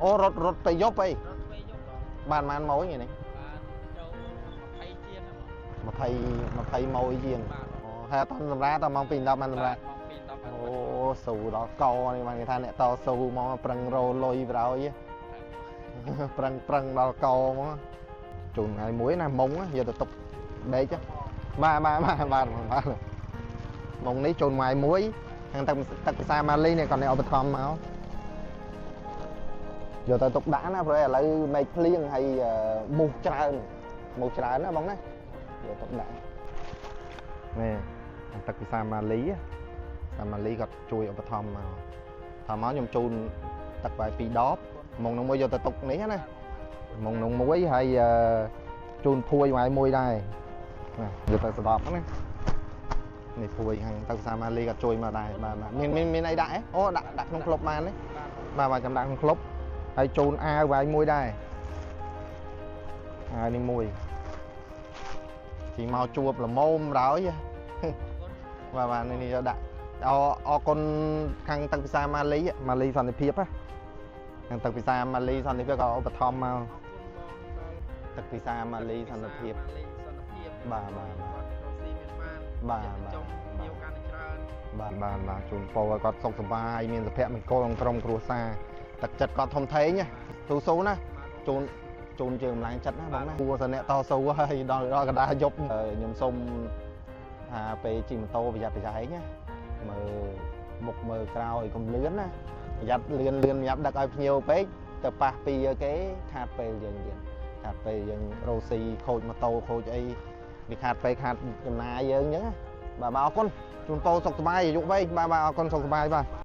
អូរត់រត់ទៅយប់អី រត់ពេលយប់បង បានបានម៉ួយថ្ងៃនេះ បានចូល20ជាងហ្នឹងបង 20 20ម៉ួយជាង បាទ អូហើយអត់សម្រាប់តម៉ោង2 10បានសម្រាប់ ម៉ោង2 10បាន អូស៊ូដល់កនេះបានគេថាអ្នកតស៊ូមកប្រឹងរលុយប្រោយប្រឹងប្រឹងដល់កមកជូនថ្ងៃមួយណាមុងយកទៅទុកដេកបាទបាទបាទបាទបាទមុងនេះជូនថ្ងៃមួយខាងទឹកទឹកភាសាម៉ាលីនេះគាត់នេះឧបត្ថម្ភមកយកទៅទុកដាក់ណាព្រោះឥឡូវមេឃភ្លៀងហើយមូសច្រើនមូសច្រើនណាបងណាយកទុកដាក់នេះខាងទឹកភាសាម៉ាលីសាម៉ាលីគាត់ជួយឧបត្ថម្ភមកថាមកខ្ញុំជូនទឹកបាយ2ដបមុងនោះមួយយកទៅទុកនេះណាមុងនោះមួយហើយជូនភួយបាយមួយដែរណាយកទៅស្ដប់ណានេះភួយខាងទឹកសាម៉ាលីគាត់ជួយមកដែរបាទបាទមានមានអីដាក់ហ៎អូដាក់ដាក់ក្នុងក្លុបបានទេបាទបាទចាំដាក់ក្នុងក្លុបហើយជូនអាវបាយមួយដែរអាវនេះមួយជីមកជួបល្មមហើយបាទបាទនេះយកដាក់អរគុណខាងទឹកពិសាម៉ាលីម៉ាលីសន្តិភាពណាខាងទឹកពិសាម៉ាលីសន្តិភាពក៏ឧបត្ថម្ភមកទឹកពិសាម៉ាលីសន្តិភាព ម៉ាលីសន្តិភាព បាទបាទ គាត់រកស៊ីមានបាន បាទបាទ ចង់ភ្ញៀវកាន់តែច្រើន បាទបាទបាទជូនពរឲ្យគាត់សុខសប្បាយមានសុភមង្គលក្នុងក្រុមគ្រួសារទឹកចិត្តគាត់ធំធេងណាស៊ូស៊ូណាជូនជូនជាកម្លាំងចិត្តណាបងណាគួរសអ្នកតស៊ូហើយដល់ដល់កណ្ដាលយប់ខ្ញុំសូមថាពេលជិះម៉ូតូប្រយ័ត្នប្រយែងណាមើលមុខមើលក្រោយកុំលឿនណាប្រយ័ត្នលឿនលឿនប្រយ័ត្នដឹកឲ្យភ្ញៀវពេកទៅប៉ះពីគេខាតពេលយើងទៀតខាតពេលយើងរោស៊ីខូចម៉ូតូខូចអីវាខាតពេលខាតចំណាយយើងអញ្ចឹងណាបាទបាទអរគុណជូនពរសុខសប្បាយអាយុវែងបាទបាទអរគុណសុខសប្បាយបាទ។